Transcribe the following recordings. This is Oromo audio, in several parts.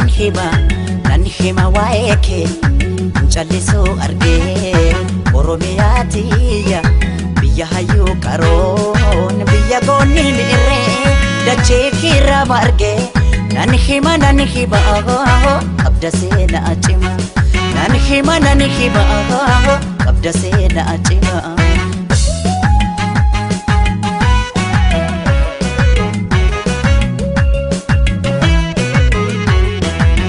Nan hima, nan hima waa'ee kee callisuu argee. Oromiyaa tiyya, biyya hayyuu qaroon, biyya goonni mi'irree dachee kiirraa margee. Nan hima, nan hima, qabda seenaa cima. Nan hima, nan hima, qabda seenaa cima.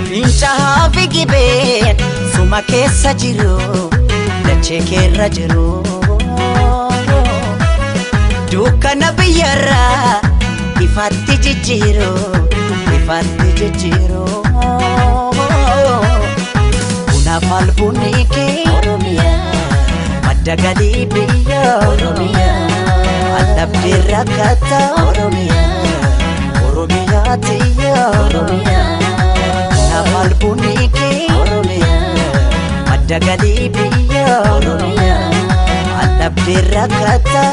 Fincaa'aa fi gibeen suma keessa jiru, dachee keerra jiru. Dukkana biyyarraa ifaatti jijjiiru, ifaatti jijjiiru. Bunaaf albuunni kee madda galii biyya, allabdee rakkata Oromiyaa tiyya. Bunaaf albuunni kee madda galii biyya, allabdee rakkata